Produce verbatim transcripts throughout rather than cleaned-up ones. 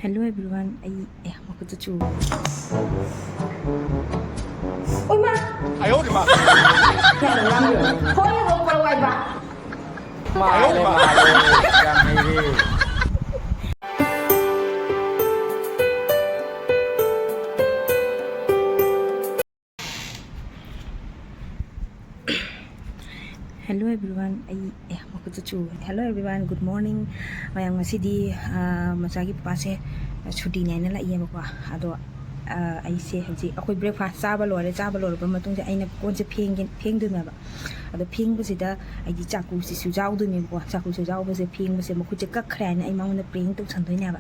Hello everyone, ꯑꯩ ꯑꯦ ꯃꯈꯨꯠꯇ ꯆꯨ꯫ ꯑꯣꯏꯃꯥ! ꯀꯌꯥꯝ ꯂꯥꯡꯗꯣꯏꯅꯣ? ꯍꯣꯏ, ꯍꯣꯏ, ꯄꯔꯋꯥꯏꯕ꯫ ꯃꯥꯜꯂꯦ, ꯃꯥꯜꯂꯦ, ꯌꯥꯝ ꯍꯩꯔꯦ꯫ Hello everyone, ꯑꯩ ꯑꯦ ꯃꯈꯨꯠꯇ ꯆꯨ꯫ Hello everyone, good morning꯫ ꯃꯌꯥꯝ, ꯉꯁꯤꯗꯤ ꯑꯥ, ꯃꯆꯥꯒꯤ ꯄꯄꯥꯁꯦ ꯁꯨꯇꯤꯅꯦ ꯍꯥꯏꯅ ꯂꯥꯛꯏꯌꯦꯕꯀꯣ꯫ ꯑꯗꯣ ꯑꯥ, ꯑꯩꯁꯦ ꯍꯧꯖꯤꯛ ꯑꯩꯈꯣꯏ breakfast ꯆꯥꯕ ꯂꯣꯏꯔꯦ꯫ ꯆꯥꯕ ꯂꯣꯏꯔꯕ ꯃꯇꯨꯡꯗ ꯑꯩꯅ ꯀꯣꯟꯁꯦ ꯐꯦꯡꯒꯦ, ꯐꯦꯡꯗꯣꯏꯅꯦꯕ꯫ ꯑꯗꯣ ꯐꯦꯡꯕꯁꯤꯗ ꯑꯩꯗꯤ ꯆꯥꯛꯀꯨꯁꯤꯁꯨ ꯌꯥꯎꯗꯣꯏꯅꯦꯕꯀꯣ꯫ ꯆꯥꯛꯀꯨꯁꯨ ꯌꯥꯎꯕꯁꯦ ꯐꯦꯡꯕꯁꯦ ꯃꯈꯨꯠꯁꯦ ꯀꯛꯈ꯭ꯔꯦ ꯍꯥꯏꯅ ꯑꯩ ꯃꯉꯣꯟꯗ prank ꯇꯧꯁꯟꯗꯣꯏꯅꯦꯕ꯫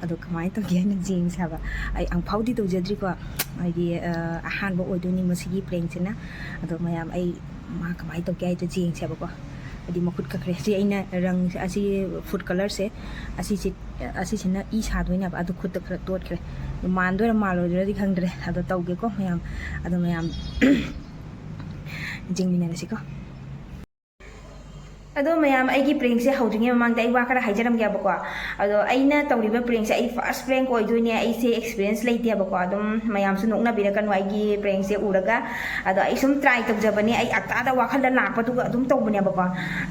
ꯑꯗꯣ ꯀꯃꯥꯏꯅ ꯇꯧꯒꯦ ꯍꯥꯏꯅ ꯌꯦꯡꯁꯦ ꯍꯥꯏꯕ꯫ ꯑꯩ ꯑꯃꯨꯛꯐꯥꯎꯗꯤ ꯇꯧꯖꯗ꯭ꯔꯤꯀꯣ꯫ ꯍꯥꯏꯗꯤ ꯑꯥ, ꯑꯍꯥꯟꯕ ꯑꯣꯏꯗꯣꯏꯅꯤ ꯃꯁꯤꯒꯤ prankꯁꯤꯅ꯫ ꯑꯗꯣ ꯃꯌꯥꯝ, ꯑꯩ ꯃꯥ ꯀꯃꯥꯏꯅ ꯇꯧꯒꯦ ꯍꯥꯏꯗꯣ ꯌꯦꯡꯁꯦꯕꯀꯣ꯫ ꯍꯥꯏꯗꯤ ꯃꯈꯨꯠ ꯀꯛꯈ꯭ꯔꯦ꯫ ꯁꯤ ꯑꯩꯅ ꯔꯪꯁꯦ, ꯑꯁꯤ food colourꯁꯦ, ꯑꯁꯤꯁꯦ, ꯑꯁꯤꯁꯤꯅ ꯏ ꯁꯥꯗꯣꯏꯅꯦꯕ꯫ ꯑꯗꯣ ꯈꯨꯠꯇ ꯈꯔ ꯇꯣꯠꯈ꯭ꯔꯦ꯫ ꯃꯥꯟꯗꯣꯏꯔꯥ ꯃꯥꯜꯂꯣꯏꯗꯣꯏꯔꯗꯤ ꯈꯪꯗ꯭ꯔꯦ꯫ ꯑꯗꯣ ꯇꯧꯒꯦꯀꯣ ꯃꯌꯥꯝ꯫ ꯑꯗꯣ ꯃꯌꯥꯝ ꯌꯦꯡꯃꯤꯟꯅꯔꯁꯤꯀꯣ꯫ ꯑꯗꯣ ꯃꯌꯥꯝ, ꯑꯩꯒꯤ prankꯁꯦ ꯍꯧꯗ꯭ꯔꯤꯉꯩ ꯃꯃꯥꯡꯗ ꯑꯩ ꯋꯥ ꯈꯔ ꯍꯥꯏꯖꯔꯝꯒꯦꯕꯀꯣ꯫ ꯑꯗꯣ ꯑꯩꯅ ꯇꯧꯔꯤꯕ prankꯁꯦ ꯑꯩ first prank ꯑꯣꯏꯗꯣꯏꯅꯦ꯫ ꯑꯩꯁꯦ experience ꯂꯩꯇꯦꯕꯀꯣ꯫ ꯑꯗꯨꯝ ꯃꯌꯥꯝꯁꯨ ꯅꯣꯛꯅꯕꯤꯔꯛꯀꯅꯨ ꯑꯩꯒꯤ prankꯁꯦ ꯎꯔꯒ꯫ ꯑꯗꯣ ꯑꯩ ꯁꯨꯝ try ꯇꯧꯖꯕꯅꯦ꯫ ꯑꯩ ꯑꯇꯥꯗ ꯋꯥꯈꯜꯗ ꯂꯥꯛꯄꯗꯨꯒ ꯑꯗꯨꯝ ꯇꯧꯕꯅꯦꯕꯀꯣ꯫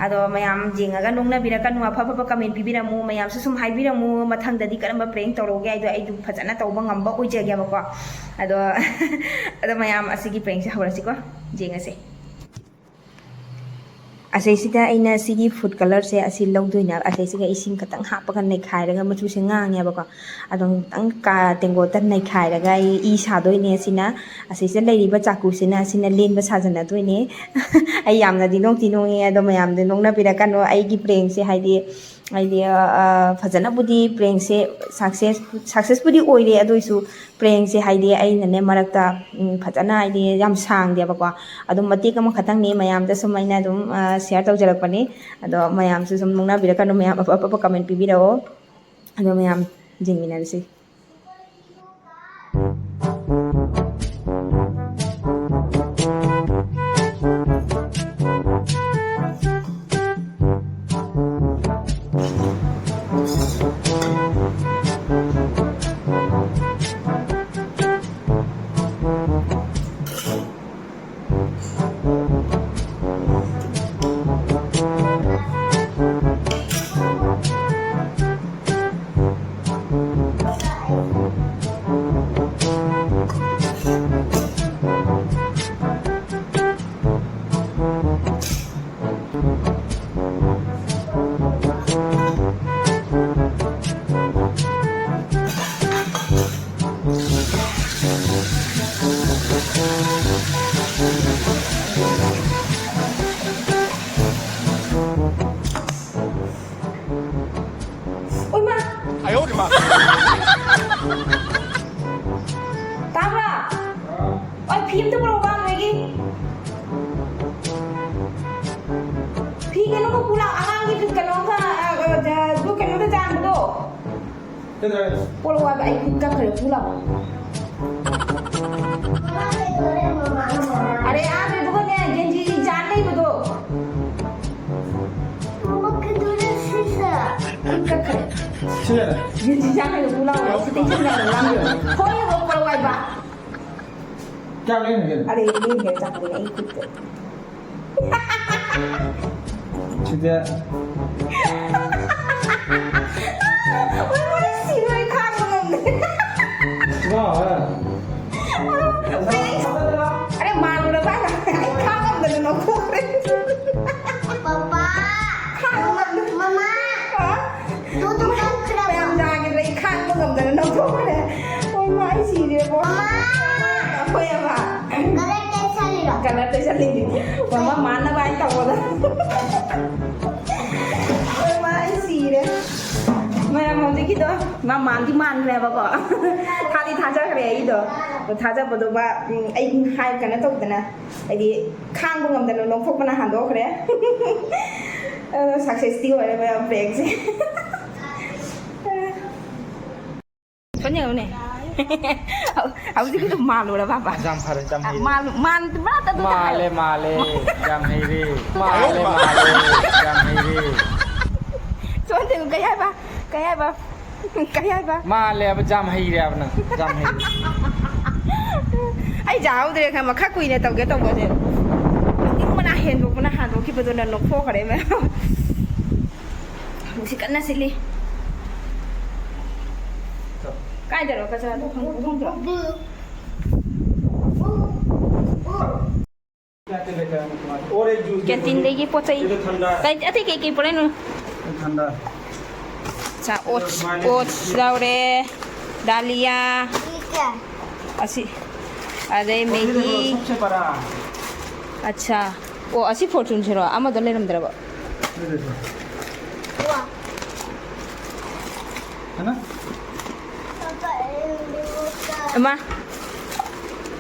ꯑꯗꯣ ꯃꯌꯥꯝ ꯌꯦꯡꯉꯒ ꯅꯣꯛꯅꯕꯤꯔꯛꯀꯅꯨ꯫ ꯑꯐ ꯑꯐꯕ comment ꯄꯤꯕꯤꯔꯝꯃꯨ꯫ ꯃꯌꯥꯝꯁꯨ ꯁꯨꯝ ꯍꯥꯏꯕꯤꯔꯝꯃꯨ, ꯃꯊꯪꯗꯗꯤ ꯀꯔꯝꯕ prank ꯇꯧꯔꯛꯎꯒꯦ ꯍꯥꯏꯗꯣ ꯑꯩ ꯑꯗꯨꯝ ꯐꯖꯅ ꯇꯧꯕ ꯉꯝꯕ ꯑꯣꯏꯖꯒꯦꯕꯀꯣ꯫ ꯑꯗꯣ, ꯑꯗꯣ ꯃꯌꯥꯝ, ꯑꯁꯤꯒꯤ prankꯁꯦ ꯍꯧꯔꯁꯤꯀꯣ꯫ ꯌꯦꯡꯉꯁꯦ꯫ ꯑꯁꯤꯁꯤꯗ ꯑꯩꯅ ꯁꯤꯒꯤ food colourꯁꯦ ꯑꯁꯤ ꯂꯧꯗꯣꯏꯅꯦ꯫ ꯑꯁꯤꯁꯤꯒ ꯏꯁꯤꯡ ꯈꯛꯇꯪ ꯍꯥꯞꯄꯒ ꯅꯩꯈꯥꯏꯔꯒ, ꯃꯆꯨꯁꯦ ꯉꯥꯡꯉꯦꯕꯀꯣ, ꯑꯗꯨꯝ ꯈꯤꯇꯪ ꯀꯥ-, ꯇꯦꯡꯀꯣꯠꯇ ꯅꯩꯈꯥꯏꯔꯒ ꯑꯩ ꯏ ꯁꯥꯗꯣꯏꯅꯦ꯫ ꯑꯁꯤꯅ, ꯑꯁꯤꯁꯤꯗ ꯂꯩꯔꯤꯕ ꯆꯥꯛꯀꯨꯁꯤꯅ, ꯑꯁꯤꯅ ꯂꯦꯟꯕ ꯁꯥꯖꯟꯅꯗꯣꯏꯅꯦ꯫ ꯑꯩ ꯌꯥꯝꯅꯗꯤ ꯅꯣꯛꯇꯤ ꯅꯣꯛꯅꯤꯡꯉꯦ, ꯑꯗꯣ ꯃꯌꯥꯝꯗꯣ ꯅꯣꯛꯅꯕꯤꯔꯛꯀꯅꯨ꯫ ꯑꯩꯒꯤ prankꯁꯦ ꯍꯥꯏꯗꯤ, ꯍꯥꯏꯗꯤ, ꯑ, ꯑ, ꯐꯖꯅꯕꯨꯗꯤ prankꯁꯦ success, successꯄꯨꯗꯤ ꯑꯣꯏꯔꯦ, ꯑꯗꯨ ꯑꯣꯏꯁꯨ prankꯁꯦ ꯍꯥꯏꯗꯤ ꯑꯩꯅꯅꯦ ꯃꯔꯛꯇ, ꯎꯝ, ꯐꯖꯅ ꯍꯥꯏꯗꯤ ꯌꯥꯝ ꯁꯥꯡꯗꯦꯕꯀꯣ, ꯑꯗꯨꯝ ꯃꯇꯦꯛ ꯑꯃꯈꯛꯇꯪꯅꯤ ꯃꯌꯥꯝꯗ ꯁꯨꯝ ꯑꯩꯅ ꯑꯗꯨꯝ, ꯑ, share ꯇꯧꯖꯔꯛꯄꯅꯤ꯫ ꯑꯗꯣ ꯃꯌꯥꯝꯁꯨ ꯁꯨꯝ ꯅꯣꯛꯅꯕꯤꯔꯛꯀꯅꯨ, ꯃꯌꯥꯝ ꯑꯐ ꯑꯐꯕ comment ꯄꯤꯕꯤꯔꯛꯑꯣ꯫ ꯑꯗꯣ ꯃꯌꯥꯝ ꯌꯦꯡꯃꯤꯟꯅꯔꯁꯤ꯫ ꯇꯥꯕ꯭ꯔꯥ? ꯑꯣꯏ, ꯐꯤ ꯑꯝꯇ ꯄꯨꯔꯛꯎꯕ ꯅꯣꯏꯒꯤ꯫ ꯐꯤ ꯀꯩꯅꯣ ꯈꯛ ꯄꯨꯔꯛ, ꯑꯉꯥꯡꯒꯤ ꯐꯤ ꯀꯩꯅꯣ ꯈꯛ, ꯑ, ꯑ, ꯑ, ꯑꯗꯨ ꯀꯩꯅꯣꯗ ꯆꯥꯟꯕꯗꯣ꯫ ꯀꯩꯗꯧꯔꯦ? ꯄꯣꯔꯛꯑꯣ ꯍꯥꯏꯕ, ꯑꯩ ꯈꯨꯠ ꯀꯛꯈ꯭ꯔꯦ, ꯄꯨ ꯂꯥꯛꯑꯣ꯫ ꯑꯔꯦ, ꯑꯥ, ꯏꯕꯨꯡꯉꯣꯅꯦ, ꯒꯦꯟꯖꯤ ꯖꯥꯠ ꯂꯩꯕꯗꯣ꯫ ꯃꯃꯥ, ꯀꯩꯗꯧꯔꯦ ꯁꯤꯁꯦ? ꯈꯨꯠ ꯀꯛꯈ꯭ꯔꯦ꯫ ꯁꯤꯗꯅꯦ꯫ ꯒꯦꯟꯖꯤ ꯖꯥꯠ ꯂꯩꯕꯗꯣ, ꯄꯨ ꯂꯥꯛꯑꯣ, ꯑꯩ ꯈꯨꯠꯇ ꯏꯁꯤꯡ ꯌꯥꯎꯔꯦ, ꯂꯥꯛꯑꯣ꯫ ꯍꯣꯏ, ꯏꯕꯨꯡꯉꯣ, ꯄꯣꯔꯛꯑꯣ ꯍꯥꯏꯕ꯫ ꯀꯌꯥꯝ ꯂꯦꯝꯃꯤꯒꯦ? ꯑꯔꯦ, ꯂꯦꯝꯃꯤꯒꯦ, ꯆꯥꯛ ꯄꯨꯔꯛꯑꯦ, ꯑꯩ ꯈꯨꯠꯇ꯫ ꯁꯤꯗꯤ꯫ ꯑꯣꯏ, ꯑꯣꯏ, ꯁꯤꯔꯦ, ꯑꯩ ꯈꯥꯡꯕ ꯉꯝꯗꯦ꯫ ꯁꯤꯃ ꯍꯣꯏ꯫ ꯑꯔꯦ, ꯃꯥꯜꯂꯨꯔꯕ ꯍꯥꯏꯅ ꯑꯩ ꯈꯥꯡ ꯉꯝꯗꯅ ꯂꯧꯊꯣꯛꯈ꯭ꯔꯦ꯫ ꯄꯄꯥ꯫ ꯈꯥꯡ ꯉꯝꯗꯅ꯫ ꯃꯃꯥ꯫ ꯍꯥ? ꯇꯨ, ꯇꯨ, ꯇꯨ, ꯈꯔ ꯃꯌꯥꯝ ꯆꯥꯒꯦꯗ ꯑꯩ ꯈꯥꯡꯕ ꯉꯝꯗꯅ ꯂꯧꯊꯣꯛꯈ꯭ꯔꯦ꯫ ꯑꯣ, ꯏꯃꯥ, ꯑꯩ ꯁꯤꯔꯦꯕꯣ꯫ ꯃꯃꯥ! ꯑꯩꯈꯣꯏ ꯑꯃ꯫ ꯀꯂꯔ ꯇꯩꯁꯜꯂꯤꯔꯣ? ꯀꯂꯔ ꯇꯩꯁꯜꯂꯤꯅꯤ꯫ ꯃꯃꯥ ꯃꯥꯟꯅꯕ ꯍꯥꯏꯅ ꯇꯧꯕꯗ꯫ ꯑꯣ, ꯏꯃꯥ, ꯑꯩ ꯁꯤꯔꯦ꯫ ꯃꯌꯥꯝ ꯍꯧꯖꯤꯛꯀꯤꯗꯣ ꯃꯥ ꯃꯥꯟꯗꯤ ꯃꯥꯟꯈ꯭ꯔꯦꯕꯀꯣ꯫ ꯊꯥꯗꯤ ꯊꯥꯖꯈ꯭ꯔꯦ ꯑꯩꯗꯣ꯫ ꯑꯗꯣ ꯊꯥꯖꯕꯗꯣ ꯃꯥ, ꯎꯝ, ꯑꯩ ꯍꯥꯏ ꯀꯩꯅꯣ ꯇꯧꯗꯅ, ꯍꯥꯏꯗꯤ ꯈꯥꯡꯕ ꯉꯝꯗꯅ ꯂꯧꯊꯣꯛꯄꯅ ꯍꯥꯟꯗꯣꯛꯈ꯭ꯔꯦ꯫ ꯑꯗꯣ ꯁꯛꯁꯦꯁꯇꯤ ꯑꯣꯏꯔꯦ ꯃꯌꯥꯝ ꯄ꯭ꯔꯦꯡꯁꯦ꯫ ꯐꯣꯟ ꯌꯦꯡꯉꯨꯅꯦ꯫ ꯍꯧꯖꯤꯛꯀꯤꯗꯣ ꯃꯥꯜꯂꯨꯔꯕ ꯍꯥꯏꯕ? ꯌꯥꯝ ꯐꯔꯦ, ꯌꯥꯝ ꯍꯩꯔꯦ꯫ ꯃꯥꯜꯂꯨ-, ꯃꯥꯟꯕ꯭ꯔꯥ? ꯑꯗꯨ ꯃꯥꯜꯂꯦ, ꯍꯥꯏꯌꯣ꯫ ꯃꯥꯜꯂꯦ, ꯌꯥꯝ ꯍꯩꯔꯦ꯫ ꯃꯥꯜꯂꯦ, ꯃꯥꯜꯂꯦ, ꯌꯥꯝ ꯍꯩꯔꯦ꯫ ꯁꯣꯟ ꯌꯦꯡꯉꯨ, ꯀꯩ ꯍꯥꯏꯕ? ꯀꯩ ꯍꯥꯏꯕ? ꯀꯩ ꯍꯥꯏꯕ? ꯃꯥꯜꯂꯦ ꯍꯥꯏꯕ, ꯌꯥꯝ ꯍꯩꯔꯦ ꯍꯥꯏꯕ ꯅꯪ, ꯌꯥꯝ ꯍꯩꯔꯦ꯫ ꯑꯩ ꯌꯥꯍꯧꯗ꯭ꯔꯦ ꯈꯪꯕ, ꯈꯔ ꯀꯨꯏꯅ ꯇꯧꯒꯦ ꯇꯧꯕꯁꯦ꯫ ꯅꯣꯛꯅꯤꯡꯕꯅ ꯍꯦꯟꯗꯣꯛꯄꯅ ꯍꯥꯟꯗꯣꯛꯈꯤꯕꯗꯨꯅ ꯅꯣꯛꯊꯣꯛꯈ꯭ꯔꯦ ꯃꯌꯥꯝ꯫ ꯅꯨꯡꯁꯤꯠ ꯀꯟꯅ ꯁꯤꯠꯂꯤ꯫ ꯀꯥꯏꯗꯔꯣ ꯀꯆꯥꯗꯣ? ꯈꯪ-, ꯈꯪꯗ꯭ꯔꯣ? ꯀꯦꯟꯇꯤꯟꯗꯒꯤ ꯄꯣꯠ ꯆꯩ꯫ ꯀꯩ, ꯑꯇꯩ ꯀꯩ ꯀꯩ ꯄꯨꯔꯛꯏꯅꯣ? ꯆꯥ, oats, oats ꯌꯥꯎꯔꯦ, ꯗꯥꯂꯤꯌꯥ, ꯑꯁꯤ, ꯑꯗꯩ ꯃꯦꯒꯤ꯫ ꯑꯠꯁꯥ꯫ ꯑꯣ, ꯑꯁꯤ ꯐꯣꯔꯆꯨꯟꯁꯤꯔꯣ? ꯑꯃꯗꯣ ꯂꯩꯔꯝꯗ꯭ꯔꯕ? ꯂꯩꯔꯦ, ꯂꯩꯔꯦ꯫ ꯍꯥꯏꯅ? ꯑꯃ,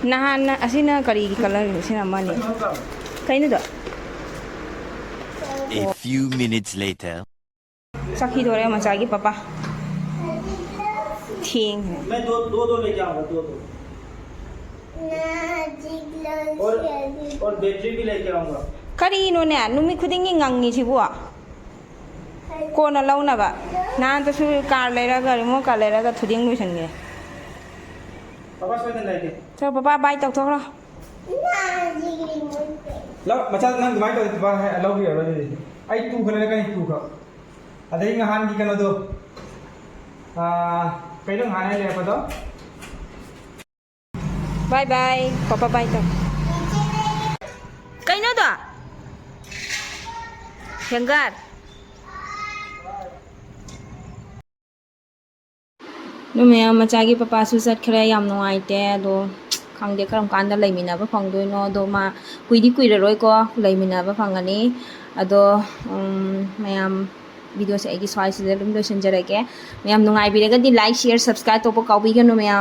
ꯅꯍꯥꯟ ꯑꯁꯤꯅ ꯀꯔꯤꯒꯤ ꯀꯂꯔꯅꯣ? ꯁꯤꯅ ꯑꯃꯅꯤ꯫ ꯀꯩꯅꯣꯗꯣ? A few minutes later. ꯆꯥꯈꯤꯗꯣꯔꯦ ꯃꯆꯥꯒꯤ ꯄꯄꯥ꯫ ꯊꯦꯡꯈ꯭ꯔꯦ꯫ मैं दो दो दो लेके आऊंगा, दो दो। और और बैटरी भी लेके आऊंगा। ꯀꯔꯤꯅꯣꯅꯦ, ꯅꯨꯃꯤꯠ ꯈꯨꯗꯤꯡꯒꯤ ꯉꯪꯉꯤꯁꯤꯕꯨ? ꯀꯣꯟꯅ ꯂꯧꯅꯕ꯫ ꯅꯍꯥꯟꯇꯁꯨ ꯀꯥꯔ ꯂꯩꯔꯒ, ꯔꯤꯃꯣꯠ ꯀꯥꯔ ꯂꯩꯔꯒ ꯊꯨꯗꯦꯡ ꯂꯣꯏꯁꯟꯒꯦ꯫ पापा सोने लेके। ꯆꯣ, ꯄꯄꯥ ꯕꯥꯏ ꯇꯧꯊꯣꯛꯈ꯭ꯔꯣ꯫ ꯂꯧ ꯃꯆꯥ, ꯅꯪ ꯑꯗꯨꯃꯥꯏꯅ ꯇꯧꯔꯗꯤ ꯄꯄꯥ ꯍꯥꯏ- ꯂꯧꯕꯤꯔꯔꯣꯏ ꯑꯗꯨꯗꯤ꯫ ꯑꯩ ꯇꯨ ꯈꯔ ꯂꯩꯔꯛꯀꯅꯤ, ꯇꯨ ꯈꯛ꯫ ꯑꯗꯩ ꯅꯍꯥꯟꯒꯤ ꯀꯩꯅꯣꯗꯣ, ꯑꯥ, ꯀꯩꯅꯣ ꯅꯍꯥꯟ ꯍꯥꯏ ꯂꯩꯔꯛꯄꯗꯣ? ꯕꯥꯏ ꯕꯥꯏ꯫ ꯄꯄꯥ ꯕꯥꯏ ꯇꯧ꯫ ꯀꯩꯅꯣꯗꯣ? ꯍꯦꯡꯒꯔ꯫ ꯑꯗꯨ ꯃꯌꯥꯝ, ꯃꯆꯥꯒꯤ ꯄꯄꯥꯁꯨ ꯆꯠꯈ꯭ꯔꯦ, ꯌꯥꯝ ꯅꯨꯡꯉꯥꯏꯇꯦ꯫ ꯑꯗꯣ ꯈꯪꯗꯦ ꯀꯔꯝ ꯀꯥꯟꯗ ꯂꯩꯃꯤꯟꯅꯕ ꯐꯪꯗꯣꯏꯅꯣ꯫ ꯑꯗꯣ ꯃꯥ ꯀꯨꯏꯗꯤ ꯀꯨꯏꯔꯔꯣꯏꯀꯣ ꯂꯩꯃꯤꯟꯅꯕ ꯐꯪꯒꯅꯤ꯫ ꯑꯗꯣ, ꯎꯝ, ꯃꯌꯥꯝ, ꯚꯤꯗꯤꯑꯣꯁꯦ ꯑꯩꯒꯤ ꯁ꯭ꯋꯥꯏꯁꯤꯗ ꯑꯗꯨꯝ ꯂꯣꯏꯁꯤꯟꯖꯔꯒꯦ꯫ ꯃꯌꯥꯝ ꯅꯨꯡꯉꯥꯏꯕꯤꯔꯒꯗꯤ like, share, subscribe ꯇꯧꯕ ꯀꯥꯎꯕꯤꯒꯅꯨ ꯃꯌꯥꯝ꯫